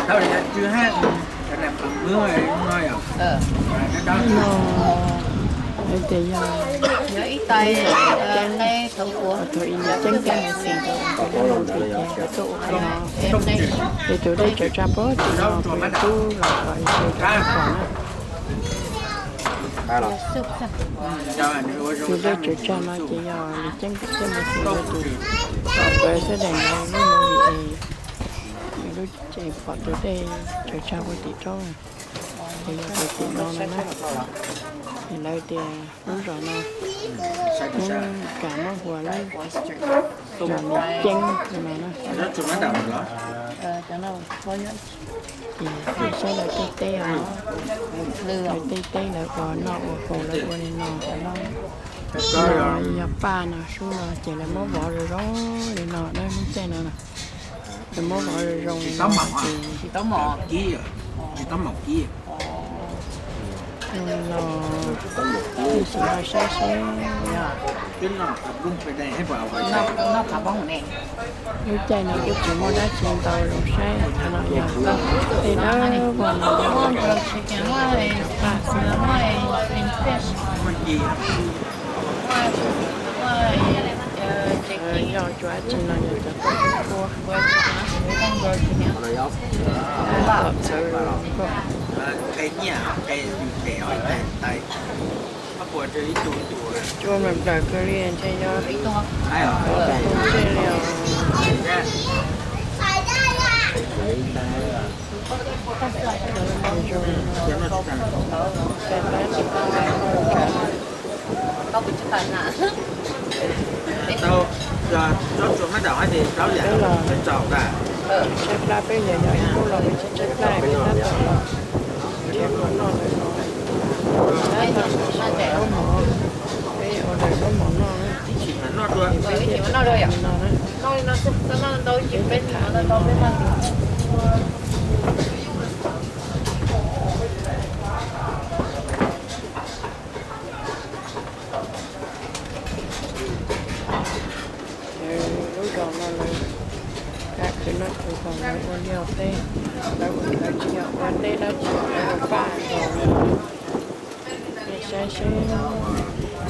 No, tias yog, thaum ub li ceeb thiab maiv xis nkawd ua nkawd lub movie ces nkawd tuaj ua qhov no. Ces tus dej tsawv tsa puag tim no kuv yuav rub los kom sawv daws tau pom na. Tus dej tsawv tsa no ces yog li ceeb thiab maiv xis nkawd tus, nkawd xab dees nkawd lub movie es, nws lub ceeb pom tus dej tsawv tsa puag tim roob. Ces yog tus tim no no na. Ces lawv tias lub zos no, lub kam muab hu ua lub zos Lis Ceeb no na. Ces saib lawv tej teb os, lawv tej teb lawv ua noj ua haus lawv ua li no. No yog paj no, sub no ces lawv muab vov zoo zoo li no na, lub caij no na. Lawv muab vov zoo zoo li no ces, no, ib sim ho saib seb, lub caij no kuj tsis muaj dab tsi ntau zoo saib, qhov no yog tej dawb vog no yog lawv cov paj xwb. Yog cov dab tsi no yog cov tauj kua, tom txhawv los koj. Cua nplaws nplaws kawg li ntshe yog tom tus ntsej li os. Peb los tshaib plab, peb yog yog ib khub los peb tshaib tshaib plab peb tab tom los nrhiav kua noj lawm no. Tab tom los sawv daws zaub mov, peb ua daws zaub mov noj, peb thiaj tham li no na. Peb thiaj tham li no. Lub zos no lawv kav khwv noj khwv haus, lawv ua liaj ua teb, lawv ua, lawv tsis yog ua teb dab tsi, lawv ua paj nkaus li. Nej saib seb,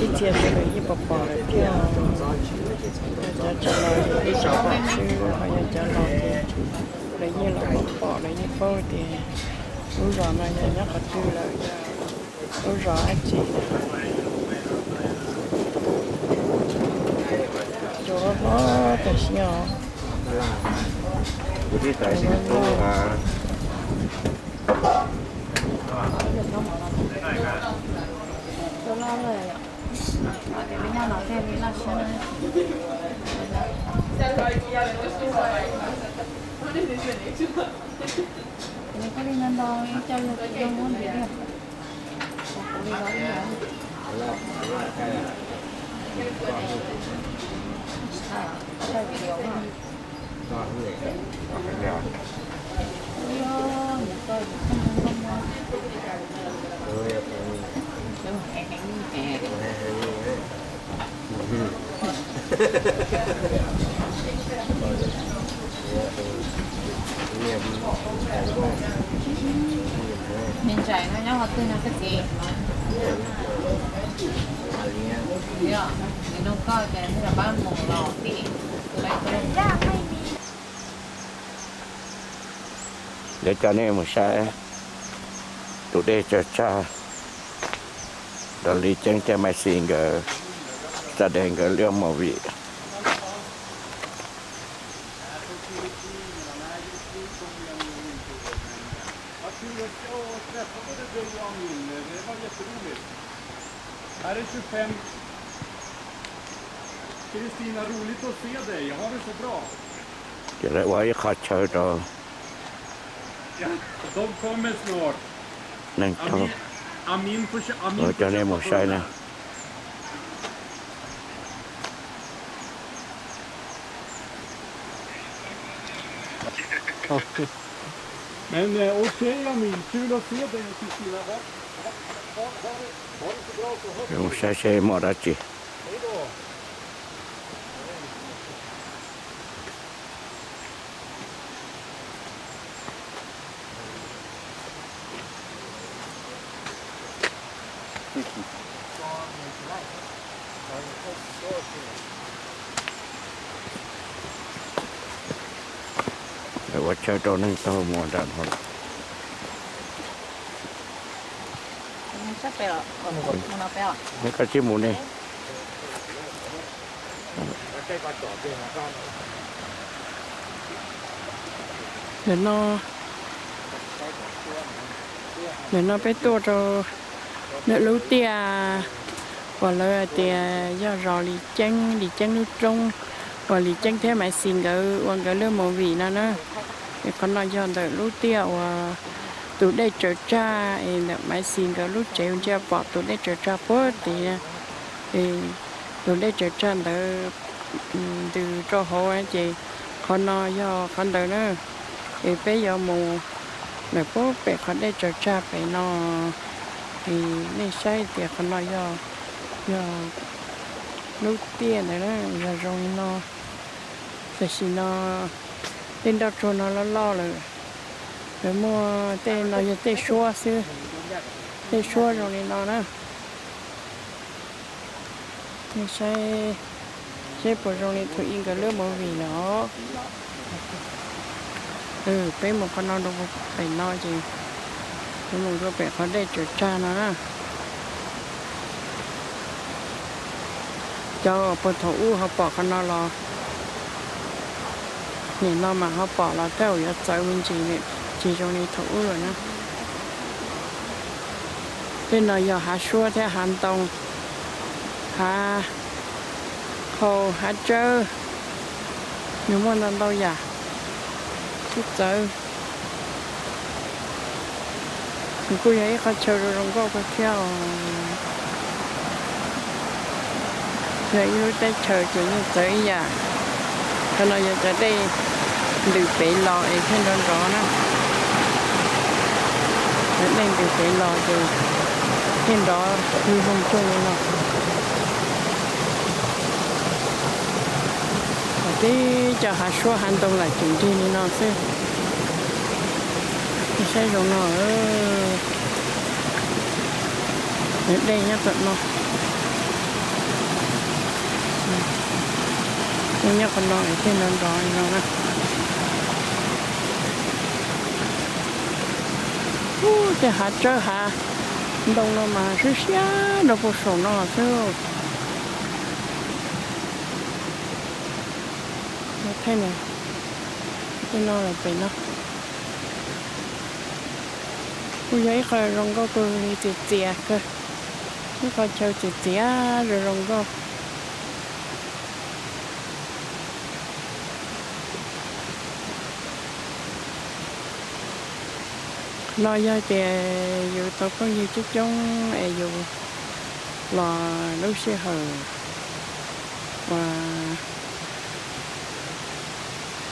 ib txhia sawv daws yeej pom pom lawm thiab. Cov tsis los ces ib tsoom pom xwb, ho yog cov los ces lawv yeej los pom pom, lawv yeej paub tias lub zos no yog nyob qhov twg lawm, yog lub zos dab tsi. Cua hlob hlob tam sim os. Me ntxhais no nyob qhov twg no koj txiv? Nws nug koj ces nws pab mus los tij. Yuav coj nej mus saib tus dej tsawv tsag, Lis Ceeb thiab Maiv Xis nkawd, Xab Dees nkawd lub movie. Ces lawv ua ib qho chaw rau neeg thoob, ua coj nej mus saib na. Mus saib seb muaj dab tsi. Ua chaw rau neeg taug mus nram no. Koj tsis mus ne. Ntawm no, ntawm no peb tuaj rau ntawm lub tiaj uas lawv hais tias yog zos Lis Ceeb, Lis Ceeb lub roob, uas Lis Ceeb thiab Maiv Xis nkawd ua nkawd lub movie no na. Es qhov no yog ntawm lub tiaj uas tus dej tsaws tsag, es ntawm Maiv Xis nkawd lub tsev ntsia pom tus dej tsaws tsag puag tid. Es tus dej tsaws tsag ntawd ntws rau hauv ces qhov no yog qhov ntawd na. Es peb yuav mus lawm puag pem qhov dej tsaws tsag pem no. Es nej saib tias qhov no yog, yog lub tiaj ntawd na, yog zoo li no. Tam sim no tej nroj tsuag no loj loj lawm. Lawv muaj tej no yog tej suab xwb. Tej suab zoo li no na. Nej saib, saib puas zoo li thaum ub nkawd lub movie lawm os. Peb mus qhov no rau pem no ces, peb mus rau pem qhov dej tsaws tsag no na. Cov puag thaum ub ho pom qhov no los, nim no mas ho pom los tej zaum yuav txawv me ntsis, tsis zoo li thaum ub lawm na. Tej no yog hav suab thiab hav ntoo, hav qhau hav tsawb, nws muaj ntau ntau yam sib txawv. Nws kuj yog ib qhov chaw zoo zoo nkauj kawg thiab os. Yog ib lub teb chaws ces yeej txawv ib yam. Qhov no yog cov dej ntws pem los es thiaj nrov nrov na. Cov dej ntws pem los ces thiaj nrov lug loog coog li no. Tib co hav suab hav ntoo lam ceem nrig li no xwb. Saib zoo no, dej nyob tom no, nyob qhov no thiaj nrov nrov li no na. Tej hav tsawb hav ntoo no mas siab siab rau puag saum no xwb. Tej no lawm pem no kuj yog ib qho zoo nkauj kawg li, txias txias kawg, ib qho chaw txias txias zoo zoo nkauj. No yog tias yus tau phooj ywg coob coob es yus los lub sij hawm uas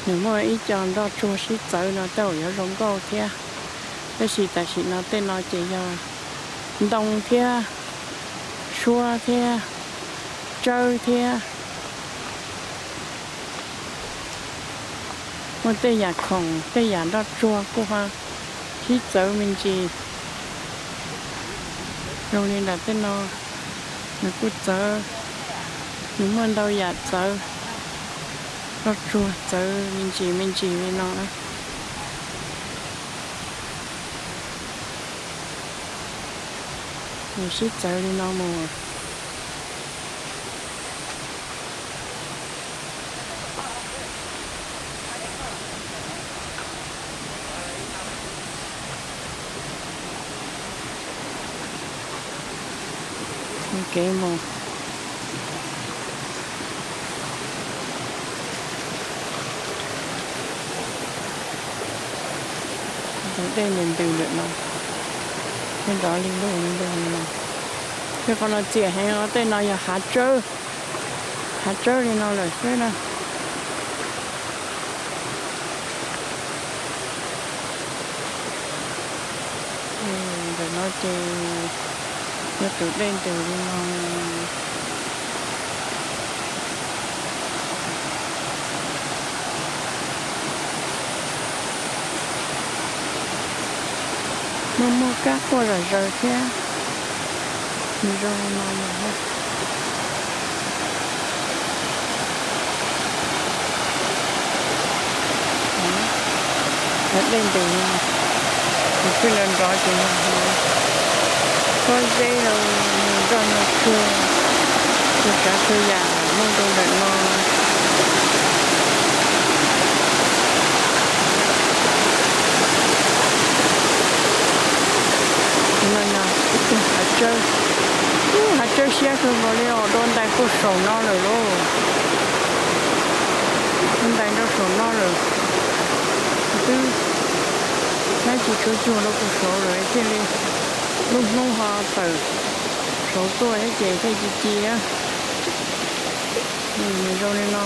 nws muaj ib co nroj tsuag sib txawv no tej zaum yuav zoo nkauj thiab. Tab sis tam sim no tej no ces yog ntoo thiab suab thiab tsawb thiab muaj tej yam khoom tej yam nroj tsuag kuj ho sib txawv me ntsis. Zoo li nram tej no nws kuj txawv, nws muaj ntau yam txawv, nroj tsuag txawv me ntsis me ntsis li no na. Nws sib txawv li no mus. Kev mus ntug dej ntws ntws lawm no, nrov li ntug li ntug li no. Tej qhov no txias heev os, tej no yog hav tsawb, hav tsawb li no lawm xwb na. Ntawm no ces yog tus dej ntws li no. Muaj muaj kab quaj zom zaws thiab. Zoo no mas, dej ntws, kuv pheej nrov nrov ces pob zeb los nroj no tsuag, tsuag tsav tsuag yam muaj rau ntawm no. Ib tug hav tsawb, hav tsawb siab kawg nkaus li os, dua ntais puag saum no lawm lauj. Dua ntais rau saum no lawm. Twb hnab tsis tshua cuag rau puag saum lawm thiaj li lub hnub ho tawm saud tuaj thiab ces thiaj ci ci. Nws zoo li no,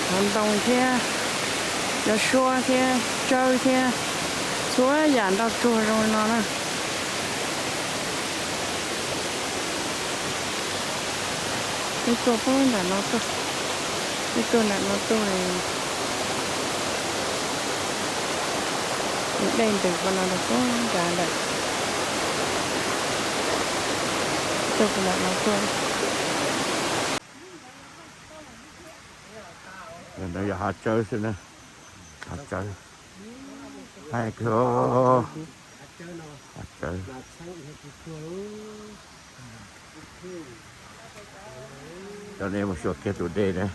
cov ntoo thiab cov suab thiab tsawb thiab txhua yam nroj tsuag zoo li no na. Peb tuaj pem nram no tuaj, peb tuaj nram no tuaj, dej ntws qhov no rau pem nrad lawm. Tuaj pem nram no tuaj. No yog hav tsawb xwb na, hav tsawb, hav tsawb, hav tsawb. Coj nej mus xyuas kiag tus dej na.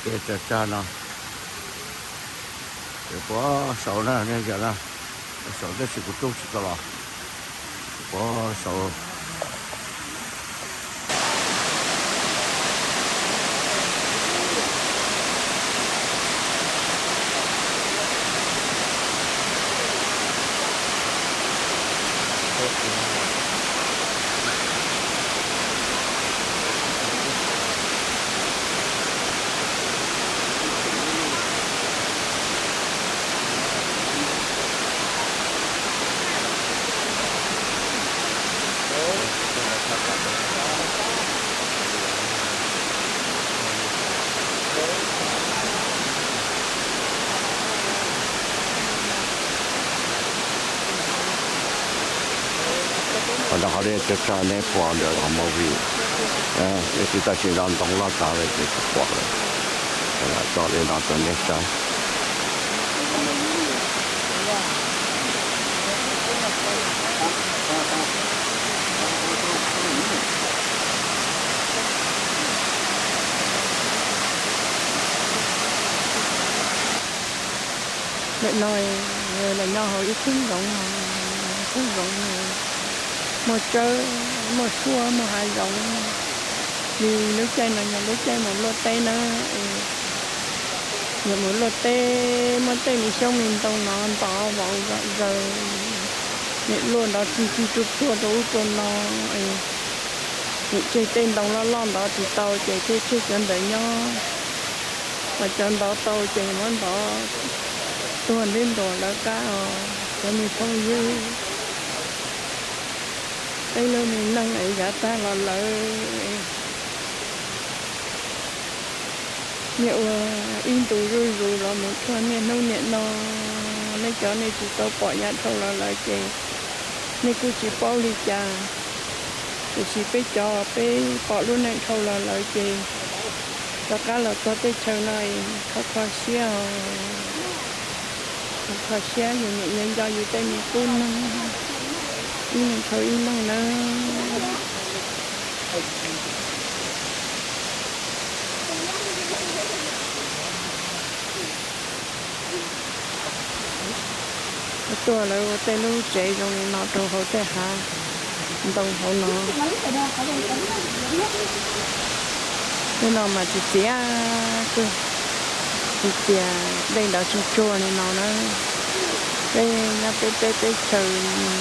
Ces tsag tsag no, ces puag saud na, nej yog na, puag saud tab sis kuv rub tsis tau los, puag saud. Qhov no qhov dej tsag tsag nej pom ntawm qhov movie, tab sis tam sim no ntoo loj tag lawm ces tsis pom lawm. Tso li no rau nej saib. Ntawm no lawv nyob hauv ib khub zoov, khub zoov muaj tsawb, muaj suab, muaj hav zoov. Li lub caij no yog lub caij mus luaj teb na, niam mus luaj teb muab tej me xyoob me ntoo no ntov vauv zom zaws, niam luaj ntov cig cig ruaj ruaj rau ub rau no, niam tseg tej ntoo loj loj ntov tsis tau ces thiaj tseg cov ntawd nyob. Mas cov ntov tau ces muab ntov tuag nruab nruas lawv qab os cov me phooj ywg. Peb lub me neej es yav tag los lawm. Niam ua ib ntus zuj zus los mus txog niaj hnub niam no, nej cov nej tsis tau pom yav dhau los lawm ces nej kuj tsis paub li cas. Tiam sis peb cov peb pom lub neej dhau los lawm ces rov qab los txog teb chaws no kho kho siab os. Kho siab yus niam yus nco yus tej me tub neeg, ib leeg dhau ib leeg nawb. Tuaj lawv ua tej lub tsev zoo li no rau hauv tej hav ntoo hauv no. Tej no mas txias txias, txias txias, dej ntawd tsuag tsuag li no na. Peb nyob peb teb peb chaws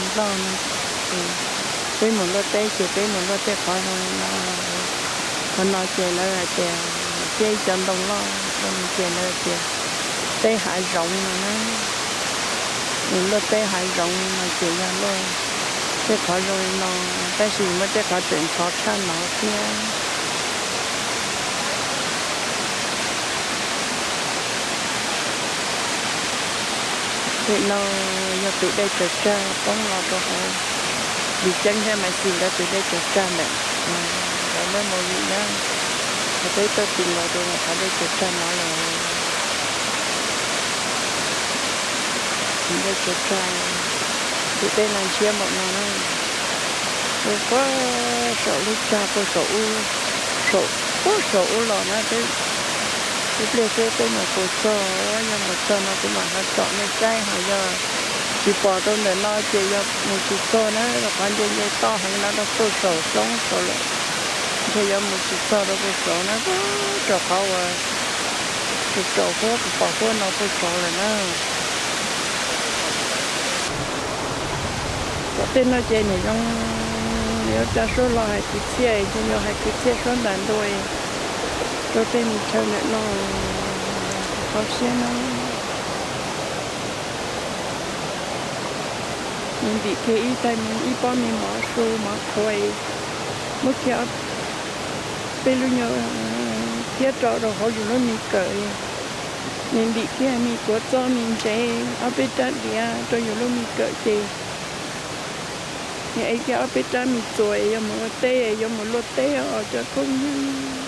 Nplog no, peb mus luaj teb ces peb mus luaj tej qhov zoo li no. Qhov no ces lawv hais tias, thiab ib cov ntoo loj zoo ces lawv tias teb hav zoov no na. Luaj teb hav zoov no ces yog luaj tej qhov zoo li no, tab sis muaj tej qhov tseem ntxhov tshaj no thiab. Pem no yog tus dej tsaws tsag poob los rau hauv, Lis Ceeb thiab Maiv Xis nkawd tus dej tsaws tsag ntawm lawv lub movie na. Ces peb tuaj ti los rau qhov dej tsaws tsag no lawm. Tus dej tsaws tsag, tus dej no ntshiab npaum no na. Puag saum lub tsag, puag saum ub, puag saum ub los na, peb ib pliag xwb peb mam mus txog, yog mus txog no kuv mam ho tsom nej saib, ho yog tsis pom rau ntawm no ces yog mus tsis txog na, rau qhov nce nce toj heev no rau puag saum roob saud lawm, ntshe yuav mus tsis txog rau puag saud na, rau qhov uas tsaus huab kuv pom huab no puag saud lawm na. Tom tej no ces niam zoo yuav cov suab hlo hais kwv txhiaj, ntshe yuav hais kwv txhiaj suab ntas ntua rau tej me chaw ntawm no, kho siab na. Nws ntim kiag ib tais, ib pob me mov su mov qhuav, muab kiag peb lub nyuag thiab rau rau hauv yus lub me kawm. Nws ntim kiag me kuav txob me ntsev ob peb rab diav rau yus lub me kawm ces nws ev kiag ob peb rab me txuas yuav mus ua teb, yuav mus luaj teb os cov phooj ywg.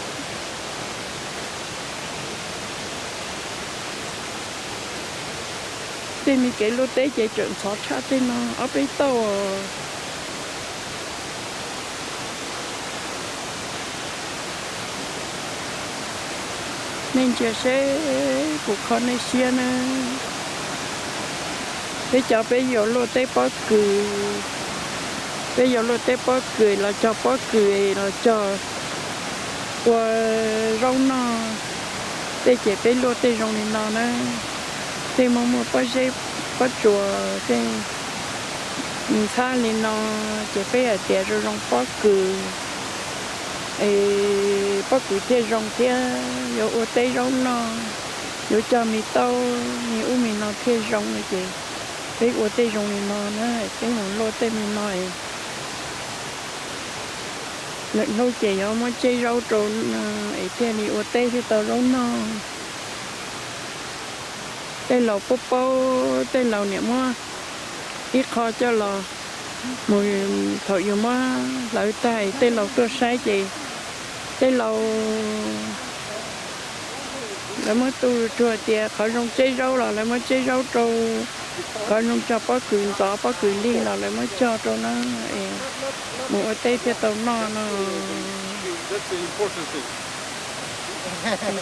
Tej me kev luaj teb ces tseem ntxhov tshaj tej no ob peb tauj. Nej ntsia seb puas kho nej siab na. Peb cov peb yuav luaj teb pob kws, peb yuav luaj teb pob kws los cog pob kws los cog ua zaub noj, tej ces peb luaj tej zoo li no na. Tej muaj muaj pob zeb pob tsuas tej ntxhab li no ces peb hais tias zoo zoo pob kws, es pob kws thiaj zoo thiab yuav ua teb zaub noj, yuav cog me taub me ub me no thiaj zoo no ces peb ua tej zoo li no na, peb mus luaj tej me no. Lwm hnub ces yuav muab tseb zaub rau es thiaj li ua teb thiaj tau zaub noj. Tej laus paub paub, tej laus niam muab ib qho coj los mus, thaum yus muab hlawv tag tej laus tuaj saib ces tej laus lawv muab tu tsuag tias qhov zoo tseb zaub los lawv muab tseb zaub rau, qhov zoo cog pob kws ntxov pob kws lig los lawv muab cog rau na, mus ua teb thiaj tau noj no.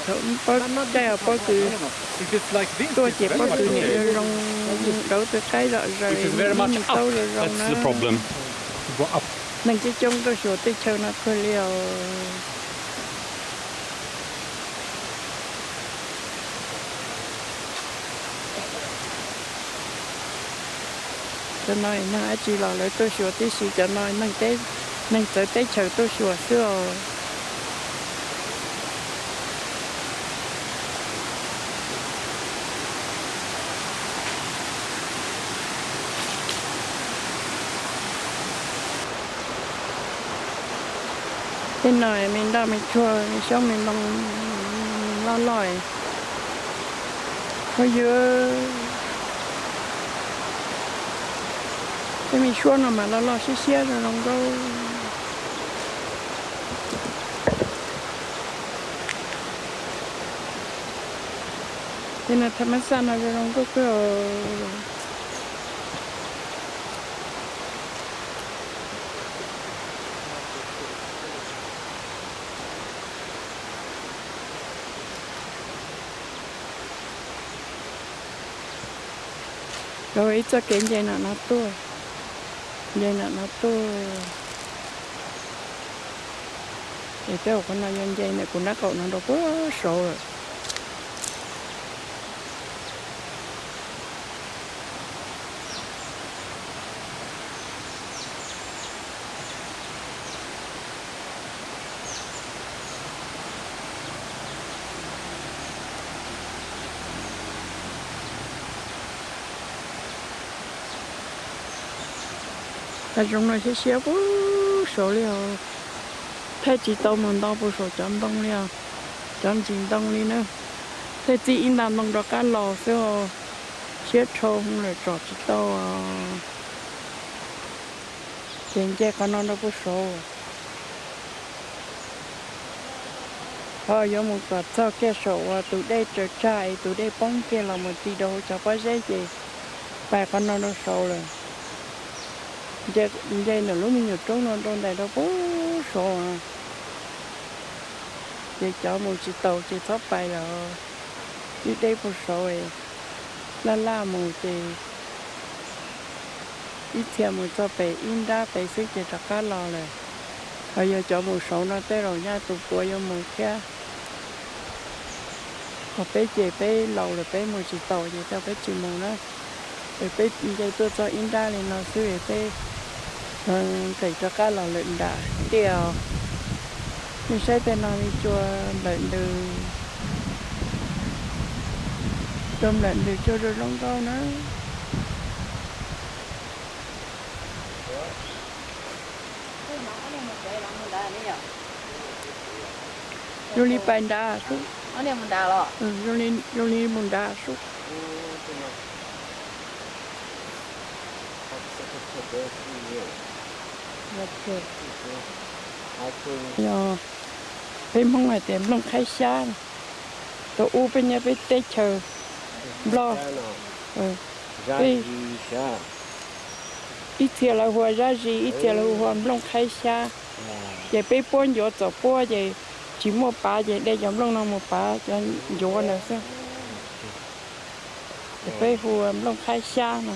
Thaum pob caij pob kws tuaj ces pob kws niam zoo zoo, dauv tw qaib zom zaws, me taub zoo zoo na. Neeg coob coob tuaj xyuas teb chaws no kawg li os. Cov no neeg dab tsi los lawv tuaj xyuas tib si, cov no neeg txawv teb chaws tuaj xyuas xwb os. Tej no me nroj me tsuag me xyoob me ntoo loj loj. Phooj ywg, tej me suab no mas loj loj siab siab zoo zoo nkauj. Tej no tham mab xaj no zoo zoo nkauj kawg. Yog ib txoj kev nce nam no tuaj, nce nam no tuaj. Es tej zaum qhov no yog nce ntawm kuv nraub qaum no rau puag saud lawm. Hav zoov no siab siab puag saud li os. Thaij tsis tau mus nto puag saum cov ntoo li os, cov ntsis ntoo li na. Thaij txij ib nta ntoo rov qab los xwb os. Siab dhau lawm tsom tsis tau. Ces nce qhov no rau puag saud. Ho yuav mus kom txog kiag saum uas tus dej tsaws tsag es tus dej poob kiag los mus ti rau hauv cov pob zeb ces pais qhov no rau saud lawm. Nce ntawm lub me nyuam roob no rau ntais rau puag saud. Ces cov mus tsis taus ces txhob pais lawm. Twb deb puag saud, laj laj mus ces ib txhia mus txog pem ib nrab pem xwb ces rov qab los lawm. Ho yog cov mus saud no tej zaum nyaj tus puav yuav mus thiab. Ho peb ces peb laus lawm peb mus tsis taus ces tej peb tsis mus na. Es peb nce tuaj txog ib nrab li no xwb es peb nqis rov qab los lawm nram tiaj. Nej saib tej no li cua nplawm ntws, cua nplawm ntws cua zoo zoo nkauj na. Zoo li pais nrad sub. Zoo li mus nrad sub. Yog peb Hmoob hais tias nplooj qhaib xyab, thaum ub peb nyob peb teb chaws Nplog, ib txhia lawv hu ua zab zis, ib txhia lawv hu ua nplooj qhaib xyab. Ces peb puab ncuav txom puab ces tsis muaj pav ces de cov nplooj no mus pav cov ncuav ntawd xwb. Ces peb hu ua nplooj qhaib xyab no,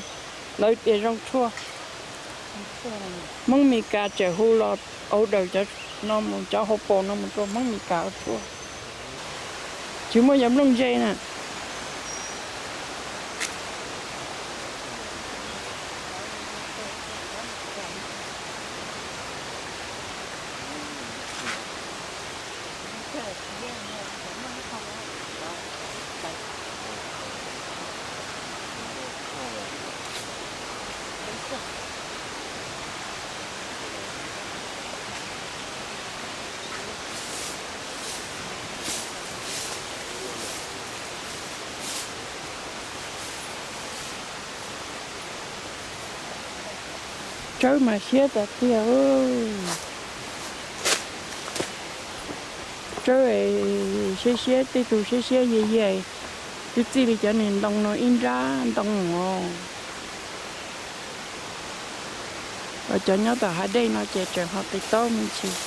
lawv tias zoo tshuaj. Hmoob Mes Kas tseem hu los ua daws cov no mus, cov hauv paus no mus rau Hmoob Mes Kas ua tshuaj. Tsis muaj cov nplooj ze na. Tsawb mas siab tas tiag. Tsawb siab siab, tej tug siab siab yiag yiag, twb txij li cov niag ntoo no ib nrab ntoo os. Cov nyob tom hav dej no ces tseem ho qis taub me ntsis.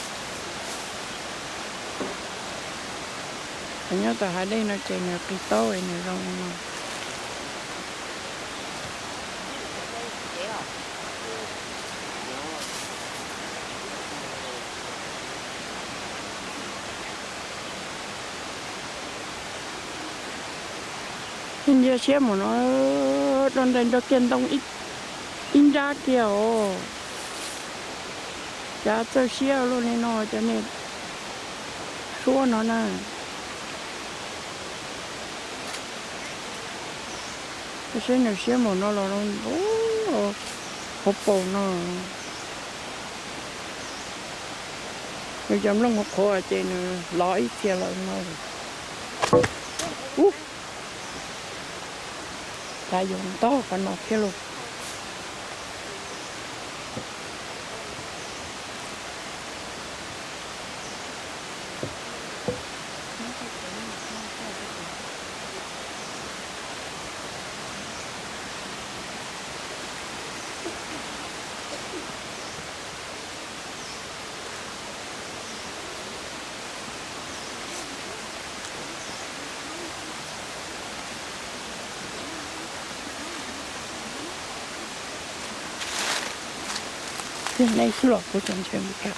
Cov nyob tom hav dej no ces nws qis taub nws zoo li no. Ntsia siab mus no, rau nraim nrog kiag ntoo ib nrab kiag os. Cav txawj siab luaj li no cov niag suab no na. Saib nws siab mus no los hauv paus no. Nws cov nplooj qhuav qhuav ces nws lov ib txhia lawm no. Ub, cas yuav ntog qhov no thiab lauj. Nej xub los kuv tseem ntshe mus tag.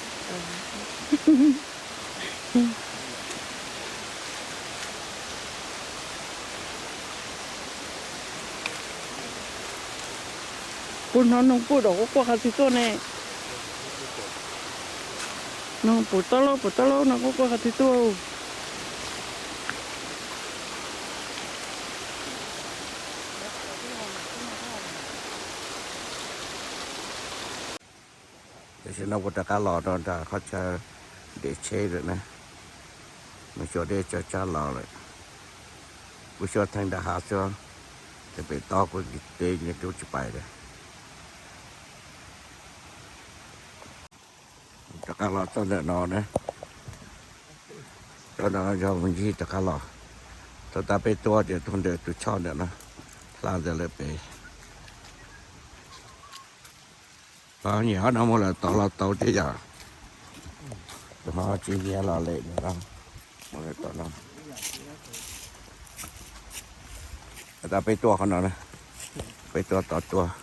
Kuv hnov noog puj dom quaj quaj qhov twg tuaj ne. Noog puj tob laub puj tob laub no quaj quaj qhov twg tuaj. Tam sim no kuv rov qab los rau nram qhov chaw nres tsheb lawm na. Mus xyuas dej tsag tsag los lawm. Kuv xyuas theej nram hav xwb, ces pem toj kuv teb nyob rub tsis pais lawm. Rov qab los txog ntawm no na. Txog ntawm no yog mus ncig rov qab los. Thaum tab peb tuaj ces tuaj ntawm tus choj ntawm no, hla ntawd lawm pem. Koj nyiam qhov no mus lawm tod los tau thiab yom. Tus ho tsis nyiam los lem mus lawm tom no. Tab peb tuaj qhov no na, peb tuaj tod tuaj.